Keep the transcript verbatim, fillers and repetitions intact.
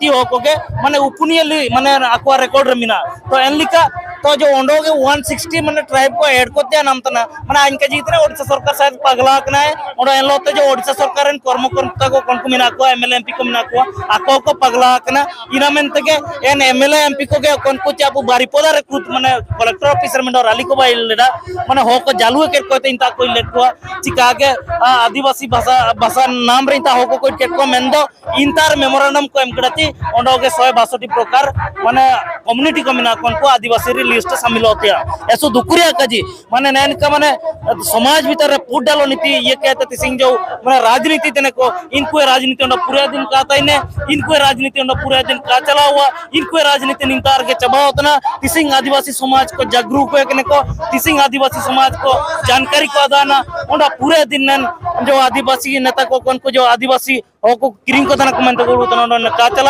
ᱡᱟᱹᱛᱤ ᱦᱚᱲ ᱠᱚᱜᱮ ᱢᱟᱱᱮ ᱩᱯᱩᱱᱤᱭᱟᱹ ᱞᱟᱹᱭ ᱢᱟᱱᱮ ᱟᱠᱚᱣᱟᱜ ᱨᱮᱠᱚᱨᱰ ᱨᱮ ᱢᱮᱱᱟᱜᱼᱟ᱾ ᱛᱚ ᱮᱱ ᱞᱮᱠᱟ ᱛᱚ ᱡᱮ ᱚᱸᱰᱮ ᱜᱮ ᱚᱣᱟᱱ ᱥᱤᱠᱥᱴᱤ ᱢᱟᱱᱮ ᱴᱨᱟᱭᱤᱵᱽ ᱠᱚ ᱮᱰ ᱠᱚ ᱛᱮ ᱱᱟᱢ ᱛᱟᱱᱟ, ᱢᱟᱱᱮ ᱟᱡ ᱠᱟᱡᱤ ᱛᱮ ᱳᱰᱤᱥᱟ ᱥᱚᱨᱠᱟᱨ ᱥᱟᱭᱮᱫ ᱯᱟᱜᱽᱞᱟ ᱟᱠᱟᱱᱟᱭ᱾ ᱚᱸᱰᱮ ᱮᱱ ᱦᱤᱞᱳᱜ ᱛᱮ ᱡᱮ ᱳᱰᱤᱥᱟ ᱥᱚᱨᱠᱟᱨ ᱨᱮᱱ ᱠᱚᱨᱢᱚᱠᱚᱨᱛᱟ ᱠᱚ ᱠᱚᱱ ᱠᱚ ᱢᱮᱱᱟᱜ ᱠᱚᱣᱟ, M L A M P ᱠᱚ ᱢᱮᱱᱟᱜ ᱠᱚᱣᱟ, ᱟᱠᱚ ᱠᱚ ᱯᱟᱜᱽᱞᱟ ᱟᱠᱟᱱᱟ᱾ ᱤᱱᱟᱹ ᱢᱮᱱ ᱛᱮᱜᱮ ᱮᱱ M L A M P ᱠᱚᱜᱮ ᱠᱚᱱ ᱠᱚ ᱪᱮ ᱟᱵᱚ ᱵᱟᱨᱤᱯᱚᱫᱟ ᱨᱮ ᱠᱷᱩᱫ ᱢᱟᱱᱮ ᱠᱚᱞᱮᱠᱴᱚᱨ ᱚᱯᱷᱤᱥ ᱨᱮ ᱢᱤᱫᱴᱟᱝ ᱨᱟᱞᱤ ᱠᱚ ᱵᱟᱭ ᱞᱮᱫᱟ, ᱢᱟᱱᱮ ᱦᱚᱲ ᱠᱚ ᱡᱟᱞᱩ ᱠᱮᱫ ᱠᱚ ᱛᱮ ᱤᱱᱛᱟ ᱠᱚ ᱞᱮᱫ ᱠᱚᱣᱟ᱾ ᱪᱤᱠᱟ ᱜᱮ ᱟ, ᱟᱹᱫᱤᱵᱟᱹᱥᱤ ᱵᱷᱟᱥᱟ ᱵᱷᱟᱥᱟ ᱱᱟᱢ ᱨᱮ ᱤᱱᱛᱟ ᱦᱚᱲ ᱠᱚ ᱠᱚ ᱠᱮᱫ ᱠᱚᱣᱟ ᱢᱮᱱᱫᱚ ᱤᱱᱛᱟᱨ ᱢᱮᱢᱳᱨᱟᱱᱰᱟᱢ ᱠᱚ ᱮᱢ ᱠᱮᱫᱟ ᱪᱮ ᱚᱸᱰᱮ ᱜᱮ ᱥᱚᱭ ᱵᱟᱥᱚᱴᱤ ᱯᱨᱚᱠᱟᱨ ᱢᱟᱱᱮ ᱠᱚᱢᱩᱱᱤᱴᱤ ᱠᱚ ᱢᱮᱱᱟᱜ ᱠᱚᱣᱟ, ᱩᱱᱠᱩ ᱟᱹᱫᱤᱵᱟᱹᱥᱤ ᱨᱮ ᱞᱤᱥᱴ ᱨᱮ ᱥᱟᱢᱤᱞᱚᱜ ᱛᱮᱭᱟ᱾ ᱮᱥᱚ ᱫᱩᱠᱩ ᱨᱮᱭᱟᱜ ᱠᱟᱡᱤ ᱢᱟᱱᱮ ᱱᱮᱱᱠᱟ ᱢᱟᱱᱮ ᱥᱚᱢᱟᱡᱽ ᱵᱷᱤᱛᱟᱨ ᱨᱮ ᱯᱩᱴ ᱰᱟᱞᱚ ᱱᱤᱛᱤ ᱤᱭᱟᱹ ᱠᱮ ᱛᱮ ᱛᱤᱥᱤᱝ ᱡᱚ ᱢᱟᱱᱮ ᱨᱟᱡᱽᱱᱤᱛᱤ ᱛᱮᱱᱮ ᱠᱚ ᱤᱱᱠᱩ ᱨᱟᱡᱽᱱᱤᱛᱤ ᱚᱸᱰᱮ ᱯᱩᱨᱟᱹ ᱫᱤᱱ ᱠᱟ ᱛᱟᱭᱱᱮ ᱤᱱᱠᱩ ᱨᱟᱡᱽᱱᱤᱛᱤ ᱚᱸᱰᱮ ᱯᱩᱨᱟᱹ ᱫᱤᱱ ᱠᱟ ᱪᱟᱞᱟᱣᱟ ᱤᱱᱠᱩ ᱨᱟᱡᱽᱱᱤᱛᱤ ᱱᱤᱱᱛᱟᱨ ᱜᱮ ᱪᱟᱵᱟᱣ ᱛᱟᱱᱟ᱾ ᱛᱤᱥᱤᱝ ᱟᱹᱫᱤᱵᱟᱹᱥᱤ ᱥᱚᱢᱟᱡᱽ ᱠᱚ ᱡᱟᱜᱽᱨᱩ ᱠᱚ ᱠᱟᱱᱟ ᱠᱚ, ᱛᱤᱥᱤᱝ ᱟᱹᱫᱤᱵᱟᱹᱥᱤ ᱥᱚᱢᱟᱡᱽ ᱠᱚ ᱡᱟᱱᱠᱟᱨᱤ ᱠᱚ ᱟᱫᱟᱱᱟ᱾ ᱚᱸᱰᱮ ᱯᱩᱨᱟᱹ ᱫᱤᱱ ᱱᱮᱱ ᱡᱚ ᱟᱹᱫᱤᱵᱟᱹᱥᱤ ᱱᱮᱛᱟ ᱠᱚ ᱠᱚᱱ ᱠᱚ ᱡᱚ ᱟᱹᱫᱤᱵᱟᱹᱥᱤ ᱦᱚᱲ ᱠᱚ ᱠᱤᱨᱤᱧ ᱠᱚ ᱛᱟᱦᱮᱱᱟ ᱠᱚ ᱢᱮᱱᱛᱮ ᱠᱚ ᱩᱰᱩᱠ ᱛᱟᱦᱮᱱᱟ ᱚᱸᱰᱮ ᱠᱟ ᱪᱟᱞᱟᱣ